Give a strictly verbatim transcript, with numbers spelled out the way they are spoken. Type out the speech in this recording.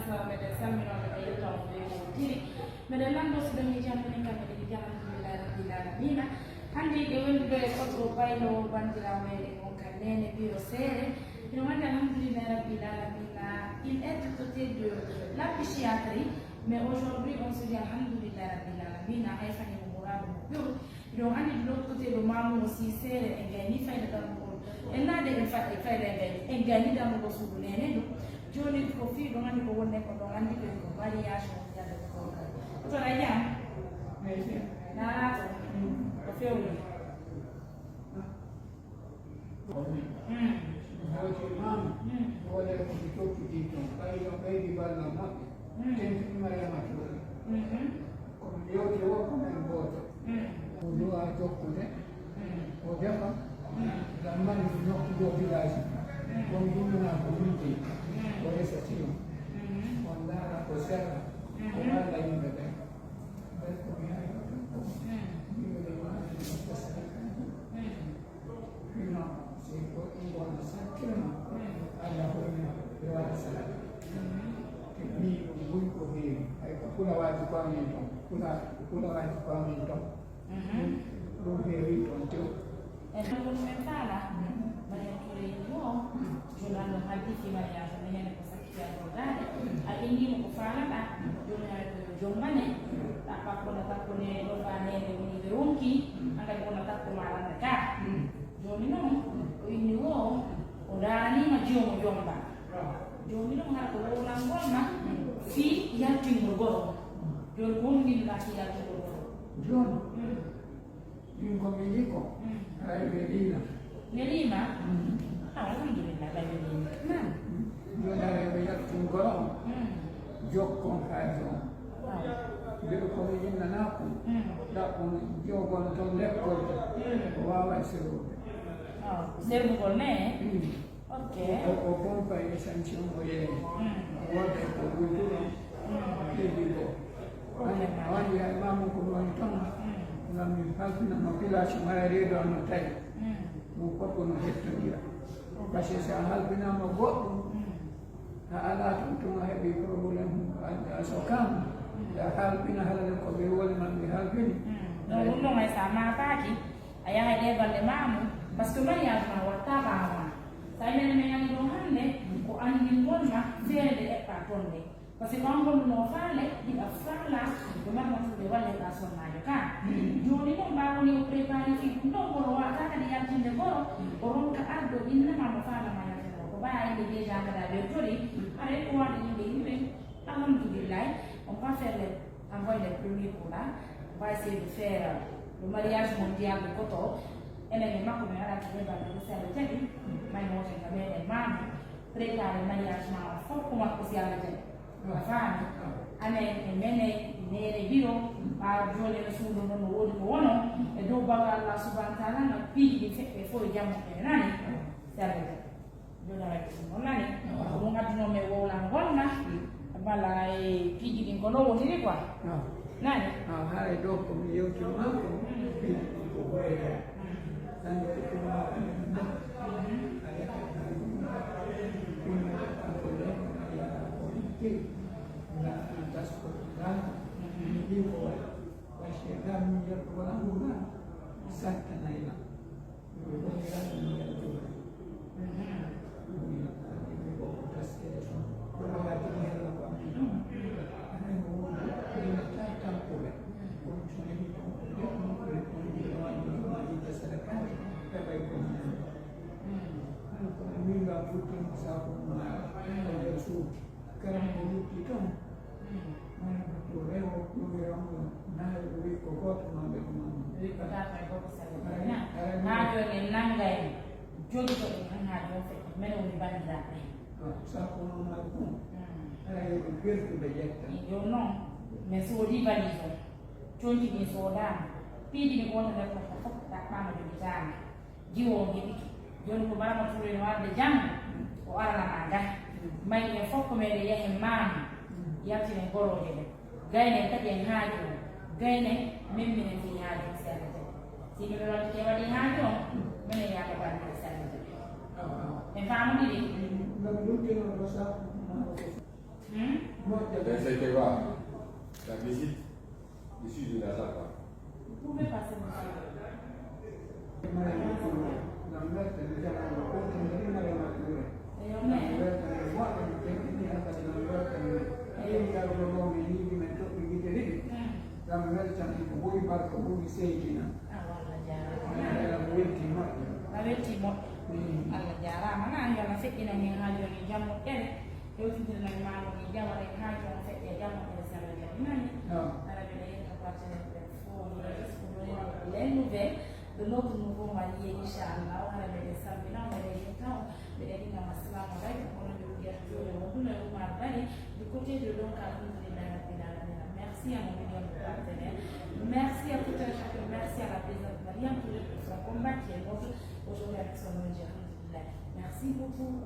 Meɗen salmino, meɗen yetto on ɓe wontiri. Meɗen lanndo si ɗon e jam, minen kam meɗen jam, alhamdulillahi rabbil alamina. Hannde yiɗe wondude e goɗɗo baylo banndiraawo meɗen on ka Nene Biro Seere. Hino wonde alhamdulillahi rabbil alamina. Il est du côté de la psychiatrie, mais aujourd'hui on se dit alhamdulillahi rabbil alamina. Hay fani mo muraadu mo ɓiru. Hiɗon anndi ɗo côté ɗo maamu o si seere en gayni fayda dammuɗo. En naade en fa-, fayda en gayni. En gayni dammuɗo suudu Nene ɗum. Jooni ko fii ɗon anndi ko wonde ko ɗon anndi ɓe ko mariage on yadde ko ɗon kadi. Ko toon a jam? Naa ko fewni. Mm. Hawti maam, mm, wole ko mi tokkiti toon. Ɓay ɗon ɓeydi balla moƴƴa. Mm. Tentini Mariama Touré. Mhm. Ko mi yewti wo ko men gooto. Mm. O du'a jokkude. Mm. O defa. Mm. Ngam mani nokku goo village. Mm. Kono ɗum wona ko min jeyi. Mm. O resa siyon. Mhm. On ndaara ko sera. Ko, mhm, walla yimɓe ɓen. Ɓay ko mi hayi ɗon ko. Mm. Yimɓe ɓen wona ɗum ko sera. Mm. Sinon, si goɗɗum wona sakkirma, Allah hoyna ɓe waɗa salade. Te min ɗum ɓuri ko heewi. Hay ko fulawaaji ko amin ton. Fula-, fulawaaji ko amin ton. Mhm. Ɗum heewi ton tew. En ɗum men faala. Mariam Touré ni o, joɗano haddi fi mariage, mi hene ko Fiyaago daande, a innii mo ko faalaɗaa, jooni haray ko yo jombane, ɗaɓɓa ko no takko ne, ɗo faa neene woni ɓe ronki, hankadi wona takko maa lannda ka. Jooni noon, o inni wo, o ndaaraniima jiwo mo jomba. Jooni noon, hara ko wowlangol ma, fii yaltingol goro. Jooni ko honɗum innduɗaa fii yaltingol goro? Jooni. Mm. Min ko mi yiɗi ko, mm, haray ɓe riina. Ɓe riima? Mm. Ah, alhamdulillah, ɓay ɓe riima. Naam. Jooni haray ɓe yaltingol on. Mm. Jokkon kaalis on. Ah. Mbiɗo ko mi innanaa ko. Mm. Ɗaɓɓon jogol ton lekkol. Mm. Ko waawa e serwude. Ah, serwugol ne? Mm. Ok. O, o pompa e sanction o yeeyi. Mm. O waɗa ko wultuɗo. Mm. Heddi ko. Ok. An, a waɗi hay maamu ko ɗon tan. Mm. Ngam mi halfina mo pilaasi ma e reedu am no tawi. Mm. Ɗum fof ko no hettondira. Ok. Parce que si a halfinaama goɗɗum, mm, a alaa toon, tuma heɓi problème, a, a sokaama. Mm. A halfina halale ko ɓe woni ma ɓe halfini. Mm. Donc, ɗum ɗon hay so a maafaaki, a yahay ɗe balɗe maamu, parce que mariage ma watta ɓaawo ma. Sa menen men ani ɗon hannde, ko anndingol ma feere nde eɓɓa toon nde. Parce que ko an gonnunoo faale, hiɗa faala, ko marma tun ɓe walle ka sonnaajo ka. Jooni noon, ɓaawo ni o préparé fii ɗum ɗon, goro waata kadi yaltinde goro, o ronka ardo innama mo faala ma yaltinde ko. Ko ɓaya inde déjà kada ɓe tori, haray ko waɗi yimɓe yimɓe, alhamdulillahi, on pas faire les, envoyer les premiers coups là, on va essayer de faire, euh, le mariage mondial de Koto, enen e makko mi araki e balɗe ko seeɗa jaɓi, may mo woten ka meɗen maamu, préparé mariage ma o fof ko makko si Allah jaɓi. A faami? Amen e mene, e Nene Biro, ɓaawo jooni no suudu ndon no woodi ko wono, e dow bawɗe Allah subhanahu wa taala, no piiji ɗin feƴƴe fof e jam moƴƴere nani. Seeɗa jaɓi. Jooni a waɗi ɗum, on nani? Ko ɗum adduno men wowlangol ma, walla e piiji ɗin ko no woniri quoi. Nani? Ah, haray ɗo ko mi yewti ma ko piiji ɗin ko ɓuri. Tan ko ɗum ma ko min ɗo. A yaha tan ko ɗum. Ɗum ko ɗo, a yaha ko ɗum. Nga an tas ko ɗum. Ni ɗi ko waɗi. Parce que nga min yewti wala ɗum na. Sattanay ma. Karam ko lutti toon, mana ko rewo ɗum e ramɗo, nayi o wi ko gooto maɓɓe ko mamma. Wi ko tata e gorko sago. Haa jooni en nanngay jogi ko ɗum tan haa jooni feƴƴi. Mene woni banndiraaɓe. Sakko noon maari ɗum. Haray ko weltude yetta. Jooni noon, min soodii valise o. Conci ɗin soodaama. Piiji ɗin ko wonta nder kofo fof ɗaɓɓaama jogitaama. Jiwo on heɓike. Jooni ko Barama Touré no arde janngo, o arana ma ngaa. May en fof ko meɗen yahen maamu, yaltinen gorooje ɗen. Gaynen kadi en haaju on. Gaynen memminen fii haaju on si Allah jaɓi. Si yimɓe ɓe wallike waɗi haaju on, minen yaha ka bannge si Allah jaɓi. En faamondiri? Ngam ɗum teno ɗo sabu. Hmm? Moƴƴa. Ben, c'était quoi? La visite du sud de la Zapa. Vous pouvez passer, monsieur. Eyo, mais. Hmm. Ah, walla jaaraama. A weltii moƴƴo. Allah jaaraama. Na yo Allah feƴƴinan en haa jooni jam moƴƴere. Hewtidinani maaro ni jam, aɗa haa joom feƴƴa jam, aɗa sella jam nani. Aɗa mbiɗa yetta partenaire ɓen fof, les nouvelles de notre nouveau marié, inchallah. Aɗa mbiɗa salmina, mbiɗa yetta on, mbiɗa innama assalamu aleykum, kono mbiɗa wiya jooni wonduno e Oumar Bari du côté de donc alhamdulillah rabbil alamina. Merci à mon million de partenaires. Merci à tout un chacun, merci à la présidente Mariam Touré pour son combat qui est nôtre aujourd'hui avec son O N G, alhamdulillah. Merci beaucoup.